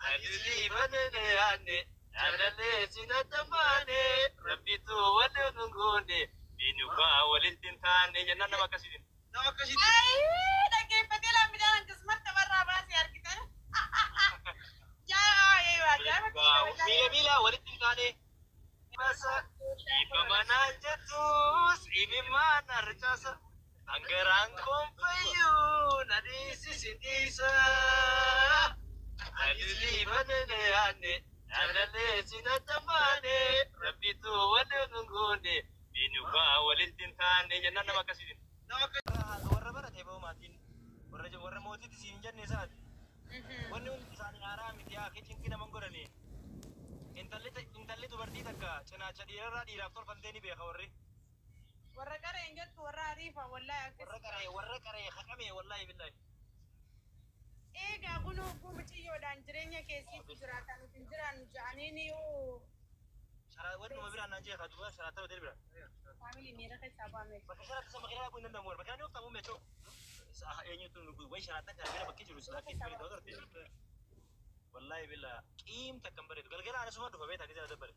Ani badane yaanne jaalallee sinadhammaane rabbitu wal nu goone biinukaa walitti hin taane jennaan nama akkasiitiin. Nama akkasiitiin. Ayii dhaggeeffatee lammiidhaan akkasumatti tapharraa baasee argitan. Ajaa'iba. Miila miila walitti hin taane. Dhiifama naan jettus imimmaan harcaasa. Hangaraan koonfayyuu na dhiisisin dhiisa. Ani badane yaanne jaalallee sinadhammaane rabbitu wal nu goone biinukaa walitti hin taane jennaan nama akkasiitiin. Nama akkasiitiin. Warra barate ba'u maatiin warra warra mootiitti siin hin jenne isaati. Wanni hundi isaanii haaraa miti yaa kee cinqii naman godhani. Intalli intalli dubartii takka cinaacha dhiirarraa dhiiraaf tolfamtee ni beeka warri. Warra qaree hin jettu warra ariifa wallahi Warra akkas. qaree warra qaree haqame wallahi billahi. Eegaa kun hogguu mucayyoodhaan jireenya keessiitu jiraatan nuti hin jiraannu jedhanii ni Sharaa wanni nama biraan naan jeeqa duuba sharaata hotel bira. Faamilii miira keessaa baame. Bakka sharaata isa makiinaa dhaquu hin danda'amu warra makiinaa ni ooftamu meechoo. Eenyutu nu wayi sharaata kana bira bakki jiru silaa keessa bareedu agarte. Wallahi billa qiimta kan bareedu galgala ana suma dhufa beektaa gisee dabbare.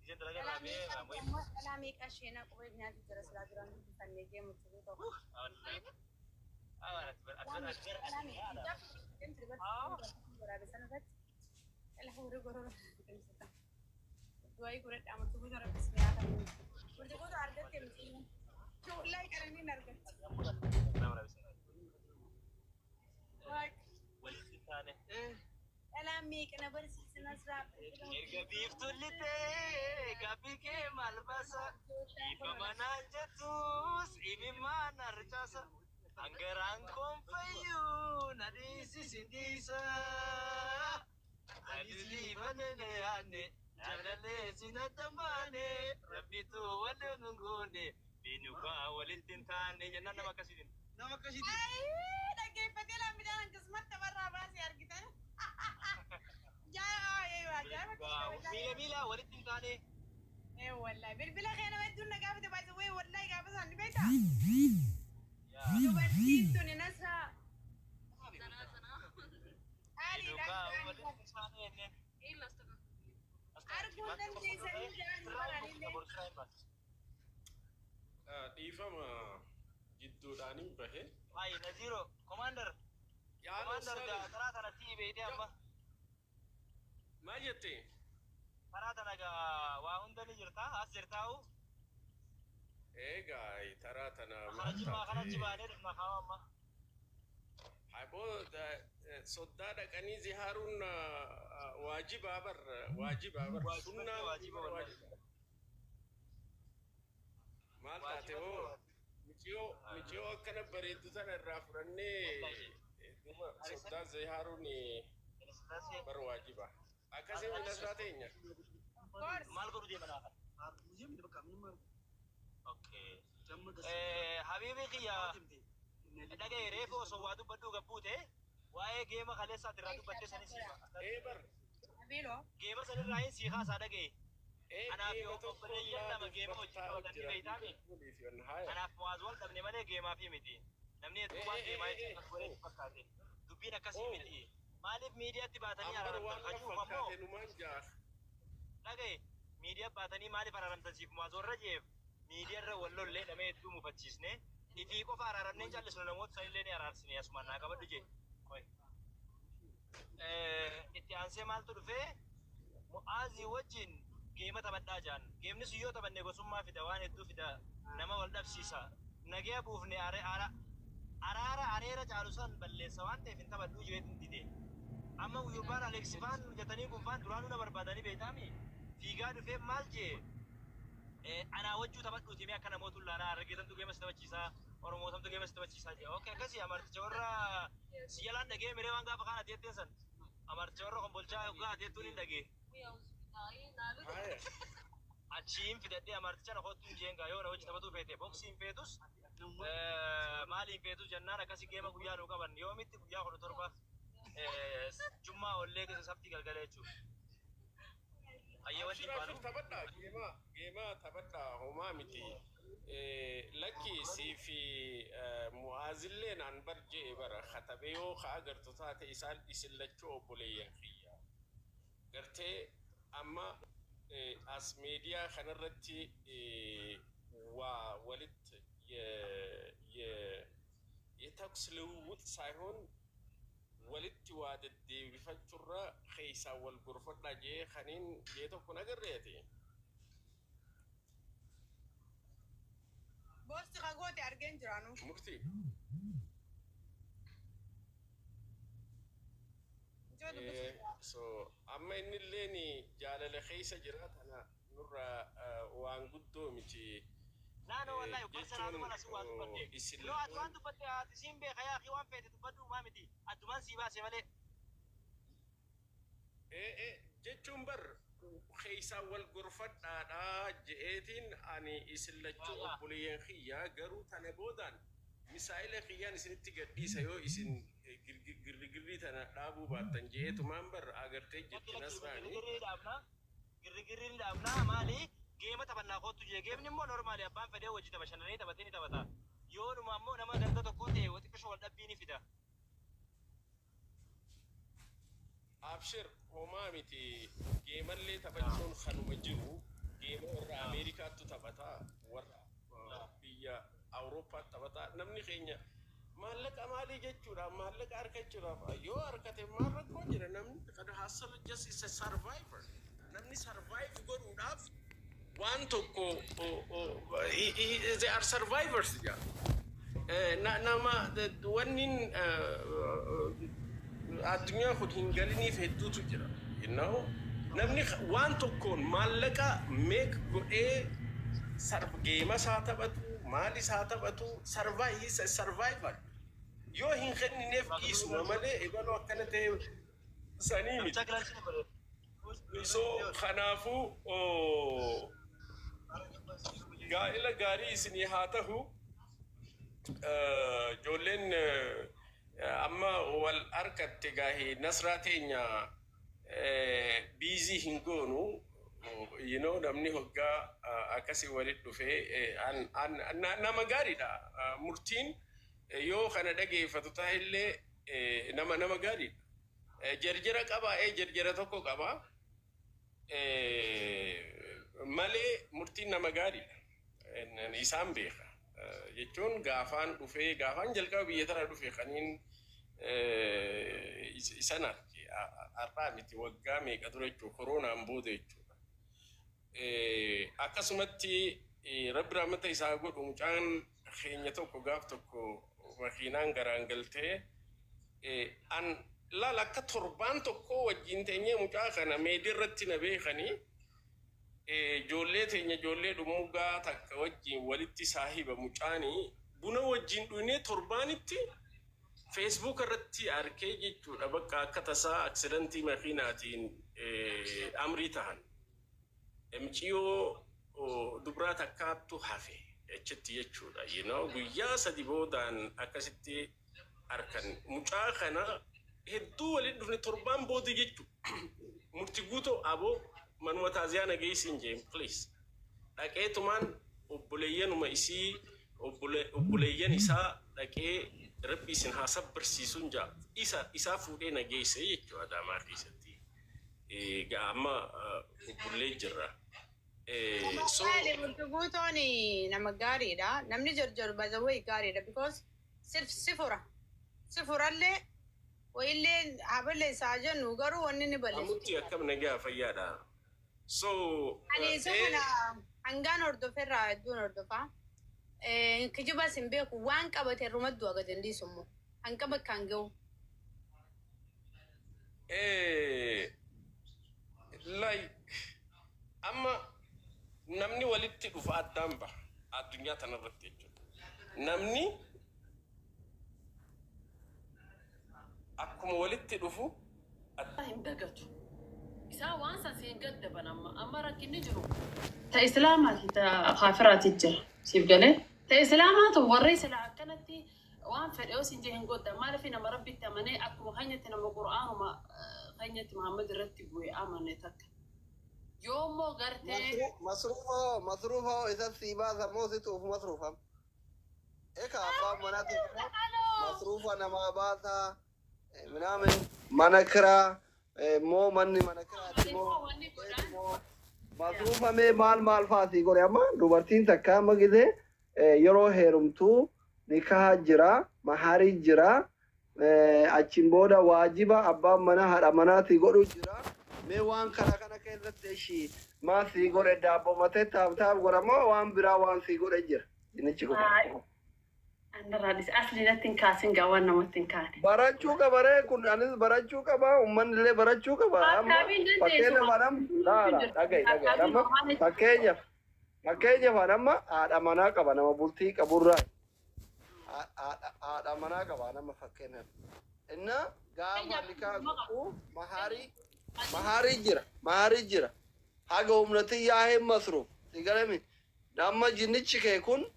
Giseen dalagaa Dhalaa irraa bee meeqa wayi. dhalaa meeqa isheenaa qubee nyaatu jira silaa duraan dubbifannee deemu turuu tokko. Wallahi. Ati Dhalaa bara meeqa deemtu waraabessan irratti dhala horii gorora deemsita. Du'aa godhadhaa murtii gosa rabbis nyaata. Murtii gosa argatte miti. Wallahi qaraniin argatte. Walitti taane. Dhalaa meeqa na barsiise nasraa. Erga biiftuun lixee gaaffii kee maal baasa? Dhiifama naan jettus imimmaan harcaasa. Hangaraan koonfayyuu na dhiisisin dhiisa. Ani dhiifame yaanne jaalallee sinadhammaane rabbitu wal nu goone biinukaa walitti hin taane jennaan nama akkasiitiin. Nama akkasiitiin. Ayii dhaggeeffatee lammiidhaan akkasumatti tapharraa baasee argitan. Ajaa'iba. Miila miila walitti hin taane. Ee wallahi bilbila kee nama hedduun na gaafate baay'ee wayii wallahi gaafa isaan ni beektaa? Dubartiin tuni nasraa Biinukaa qaaliidha. walitti hin taane jenneen. Arguu dandeessanii jiran baranillee. Dhiifama jidduudhaaniin bahe. Ay, Naziro, Commander, Yaa Commander, Nasraa karaa tana tii beeytee amma maal jette? karaa tana gaa waa hunda ni jirta, as jirtaa'u. Eegaa taraa tana Kana maal jimaa kana taate? jibaanee dhufna kaa'u amma. Haboo soddaa dhaqanii ziyaaruun waajibaa bar waajibaa bar Waajiba sunnaa waajiba bar wallahi. waajiba. Maal taate Waajiba hoo miciyoo miciyoo akkana bareeddu tana irraa fudhannee wallahi. duuba soddaa ziyaaruun bar waajiba. Akkasii nasraa teenya. Course. Maal godhu deema laata? Okay. Habiibi kiyya dhagaye reefu osoo waa dubbadhuu gabbuute waa'ee geema kaleessaati irraa dubbattee sanis Ee bar Abiiloo. geema sanirraa hin sii kaasaa dhagaye. ee Anaaf geema tokko obboleeyyan lama geema hojii taphatanii beeytaami. waliif yoon haaya. Kanaaf Mu'aaz wal dhabne malee geemaaf miti. Namni hedduun waan geemaa jechuun akkas godhee fakkaate. Dubbiin akkasii miti. Maaliif miidiyaatti baatanii Ambar araaramtan waan na kajuuf ammoo fakkaate numaan jaa. dhagaye miidiyaa baatanii maaliif araaramtan siif Mu'aaz warra jeef miidiyaarra wal lollee nama hedduu mufachiisne ifii qofa araaramnee callisnu namoota sanillee ni araarsine asumaan naa qabadhu jee. Qoy. Itti aansee maaltu dhufee Mu'aazii wajjin geema taphadhaa jaan. Geemni sun yoo taphanne gosummaa fida waan hedduu fida nama wal dhabsiisa. Nagaya buufne araara areera caalu san balleessa waan ta'eef hin taphadhuu jeetiin dide. Amma guyyubbaan Aleeksi faan jetanii kun faan duraanuu na barbaadanii beektaami. Fiigaa dhufee maal jee anaa wajjuu taphadhuuti mee akka namoota ulaalaa argeetantu geema si taphachiisaa Oromootamtu geema si taphachiisaa jee. Okay akkasii amarticha warra si jalaan dhagee miree waan gaafa kaan ati jetteen san amarticha warra kombolchaa yoggaa ati jettuun hin dhagee. Haaya. Achiin fidadhee amarticha na kottu hin jeen gaa yoo na wajji taphatuu feete boksiin feetus maaliin feetus jennaan akkasii geema guyyaa nuu qaban yoomitti guyyaa 17 jummaa ollee keessa sabtii galgala jechuudha. Ayyee wanti Abshir baanu abshir taphadhaa geemaa geemaa taphadhaa homaa miti. Lakki sii fi Mu'aazilleen an bar je'e bara katabee yoo ka agartu taate isaan isin lachuu obboleeyyan kiyya. Amma as miidiyaa kanarratti waa walitti የተኩስ ልውውጥ ሳይሆን walitti waa deddeebifachurra keessaa wal gorfadhaa jee kaniin jee tokko nagarreeti. Boosti kan goote argeen jiraanu. Murtii. Ijoo dubbisuu. So amma innilleen jaalala keessa jira, tana nurra waan guddoo miti. Naannoo wallahi gorsa naannoo mana si waa dubbatte. Isin Yoo ati waan dubbatte, ati siin beeka yaa akhi, waan feete dubbadhu, maa miti addumaan sii baase malee. Jechuun bar keessaa wal gorfadhaadhaa je'eetiin ani isin lachuu obboleeyyan kiyyaa, garuu tana boodaan misaa'ila kiyyaan isinitti gadhiisa yoo isin girrigirrii tana dhaabuu baattan je'eetumaan bar agartee jirti Nasraani. Girrigirrii dhaabnaa. Girrigirrii dhaabnaa, maali? Geema taphannaa kootu jee. Geemni immoo normaali, abbaan fedhee hojii bashannanee taphatee ni taphata. Yoonuma ammoo nama ganda tokko ta'e xiqqisho wal dhabbii ni fida. Abshir, homaa miti, geemallee taphachuun kanuma jiru. Geema warra Ameerikaattu taphata, warra biyya Awurooppaatti taphata. Namni keenya maallaqa maalii jechuudha, maallaqa argachuudhaaf yoo argate maal rakkoo jira? Namni kan haasala just is a survivor. Namni survive godhuudhaaf waan tokko they are survivors jaa. Nama wannin addunyaa kun hin galiniif hedduutu jira. Namni waan tokkoon maallaqa meek godhee geema isaa taphatu, maal isaa taphatu, survival. Yoo hin kennineef dhiisuma malee ebaloo akkana ta'e sanii miti. So kanaafuu gaa'ila gaarii isinii haa ta'u. Ijoolleen amma wal harkatte gaahee Nasraa teenya busy hin goonu. Namni hoggaa akkasii walitti dhufee nama gaariidha. Murtiin yoo kana dhageeffatu ta'ellee nama gaariidha. Jarjara qabaa, jarjara tokko qabaa malee murtiin nama gaariidha. Isaan beeka. Jechuun gaafaan dhufee, gaafaan jalqaba biyya tana dhufe kaniin isan arge, har'aa miti, waggaa meeqa dura jechuudha, koronaan booda jechuudha. Akkasumatti Rabbi rahmata isaa godhu, mucaan keenya tokko gaaf tokko makiinaan garaan galtee an laal akka torbaan tokko wajjin teenyee mucaa kana meedii irratti na beekanii, ijoollee teenya ijoollee dhummugaa takka wajjin walitti saahiba, mucaanii buna wajjin dhuynee torbaanitti Facebook irratti arkee jechuudha, bakka akka tasaa accidentii makiinaatiin amrii tahan. Miciyoo dubraa takkaattu hafe achitti jechuudha. Guyyaa 3 boodaan akkasitti arkan mucaa kana hedduu walitti dhufne torbaan booda jechuudha. Murti guutoo aboo manuma taaziyaa nageessin jeen, please. Dhaqeetumaan obboleeyyanuma isii, obboleeyyan isaa dhaqee Rabbi isin haa sabbirsiisuun jaa, isa isaa fuudhee nageesse jechuudha Adaamaa keessatti. Egaa amma bubbullee jirra. So Maali, murti guutoon nama gaariidha. Namni jarjaru bazawwee gaariidha because sirf si fura. Si furallee wayillee haballee isaa jennu garuu wanni ni balleessu. Amutti akkam, nagaa fayyaadha. So Ani isa kana hangaan hordoferraa hedduun hordofaa. Kijibas hin beeku, waan qabate irruma du'a gad hin dhiisu immoo. Hanga bakkaan gahu. Like amma namni walitti dhufa addaan baha addunyaa tanarratti jechuudha. Namni akkuma walitti dhufu hin dagatu. Isaan waan san siin gaddaban amma rakkinni jiru. Ta Islaamaati ta kaafiraati jira. Siif galee. Ta Islaamaatu warri sila akkanatti waan fedhe yoo siin jee hin godda. Maaliif nama Rabbitti amanee akkuma keenyatti nama Qur'aanuma keenyatti Muhammad irratti bu'e amane takka. Yoo immoo gartee Masruufa masruufa isa sii baasa moo situ of masruufa? Eka abbaan manaatu masruufa namaa baasa, ምናምን mana kiraa. Moo manni mana kiraati moo Wanni godhaan moo masruufamee maal maal fa'aa sii godhe? Amma dubartiin takka amma gisee yeroo heerumtuu nikaha jira, maharii jira, achiin booda waajiba abbaan manaa haadha manaatii godhu jira. Mee waan kana kana keessatti ishii maal sii godhe? Daabboo matee taaf taaf godha moo waan biraa waan sii godhe jira? Dinnichi kun. Andarraa dhis asli natti hin kaasin gaa, waan namatti hin kaane. Barachuu qaba ree kun, anis barachuu qaba, uummanni illee barachuu qaba. Amma Taabii hin dandeessu. Fakkeenyaaf anam laala, dhaga'i dhaga'i, amma fakkeenyaaf amma haadha manaa qaba, nama bultii qaburraa haadha manaa qaba nama fakkeenyaaf. Inna gaafa nikaa godhu maharii jira, maharii jira, haga humnati yaa'ee masruuf si galami. Amma jinnichi kee kun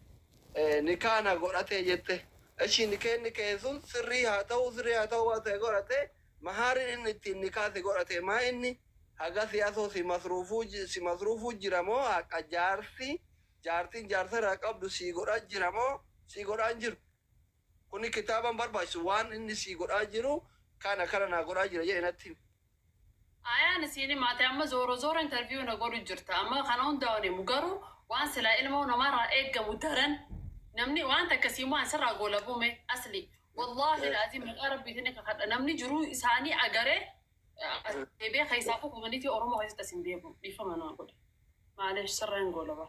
nikaa na godhate jette, ishi nikeenni kee sun sirrii haa ta'u, sirrii haa ta'u waan ta'e godhate, mahariin inni ittiin nikaa si godhate maa inni haga siyaasoo si masruufuu si masruufuu jira moo haqa jaarsi jaartiin jaarsa irraa qabdu si godhaa jira moo si godhaa hin jiru? Kuni kitaaban barbaachisu, waan inni si godhaa jiru kana kana naa godhaa jira jedhe natti himi. Ayaan isiin maate amma zooro zooro interview na godhu jirta. Amma kana hundaa'uun himu garuu waan silaa ilmoo namarraa eeggamu daran namni waan akkasii waan sirraa goolabume asli. Wallaahi laazim, maqaa rabbiitiin kakadha, namni jiruu isaanii agaree deebi'ee keessaa community Oromoo keessatti as hin deebi'u, dhiifama naa godhe. Maaliif sirra hin goolaba?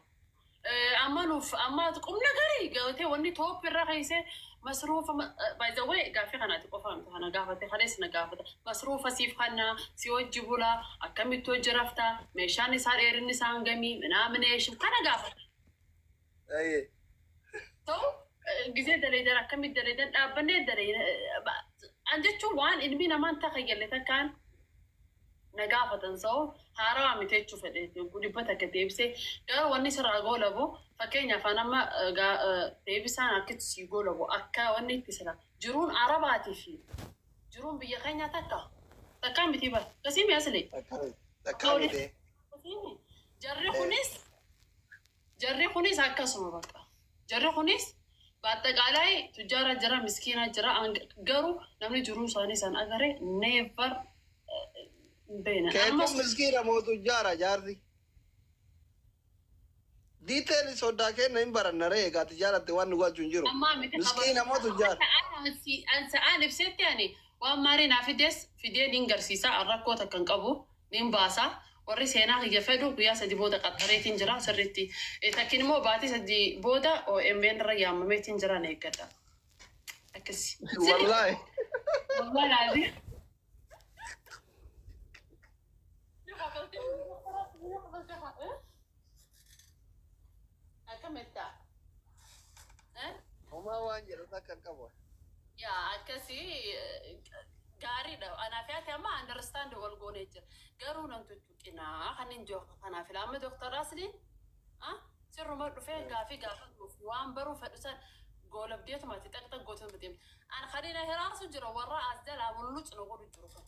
Amma nuuf amma qubna garii gabatee wanni top irra keessee masruufa, by the way, gaaffii kanaati qofa miti kana gaafate, kalees na gaafata. Masruufa siif kanna, si wajji bulaa, akkamitti hojii raftaa, meeshaan isaa dheerinni isaa hangamii minaaminee kana gaafata. Ta'u gisee daleedan akkamitti daleedan dhaabbannee daleedan an jechuun waan ilmi namaan takayyalle takkaan na gaafatan sa'o haarawaa miti jechuu fedhe 100 deebisee. Garuu wanni sirraa goolabu, fakkeenyaaf an amma deebisaan akkitti sii goolabu, akka wanni itti sira jiruun arabaatii fi jiruun biyya keenyaa takka takkaa miti bara kasii mi'aslee. Takkaa miti. Jarri kunis akkasuma bakka jarri kunis በአጠቃላይ tujjaara jira, miskiina jira, garuu namni jiruu isaanii san agare never hin beekne. Keetuun miskiina moo tujjaara jaarsi? Detail sodaa kenna hin baranna ree, egaa tijaaratte waan nu galchu hin jiru. Ammaa miti. Miskiina moo tujjaara? An ibsetti ani waan maarii naa fides fidee nin garsiisa, an rakkoo takka hin qabu, nin baasa. Warri seenaa kiyya fedhu guyyaa 3 booda qaxxareetiin jira sirriitti. Takkin immoo baatii 3 booda OMN irra yaamameetiin jira, na eeggadha. Akkasi. Wallaahi. Wallahi laazim. Akkamitti? Homaa waan jedhu takka hin qabu. Yaa, akkasii gaariidha. Anaaf yaate amma understand wal goonee jira. Garuu nan tuttuqinaa kan hin jiru kanaaf ila amma Dooktar Asliin sirruma dhufee gaafii gaafatuuf waan baruu fedhu san goolabdeetuma ati xaqxaq gootuma deemte. An kan inni hiraasu jira warra as jalaa mulluc na godhu jiru kan.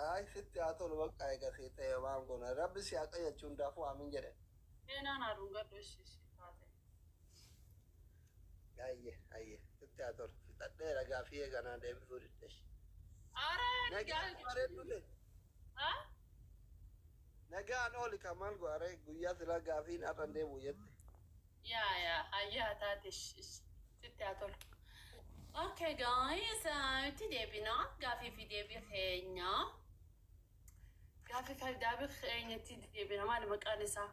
Ay, sitti haa tolu, bakka eegasii ta'e waan goona. Rabbi si haa qayyachuu, hundaafuu aamin jedhe. Seenaan haadhuun gadhu ishee taate. Ayye ayye, sitti haa tolu. Fixadheera gaafii eeganaa deebisuu didde. Ara. Nagaan bareeddu ta'e. Nagaan ooli kan maal godhare guyyaa sila gaafiin har'an deemu jette. Yaa, hayyaa taate, sitti haa tolu. Okay guys, itti deebina gaafii fi deebii keenya. Gaafii fi deebii keenya itti deebina, maali maqaan isaa?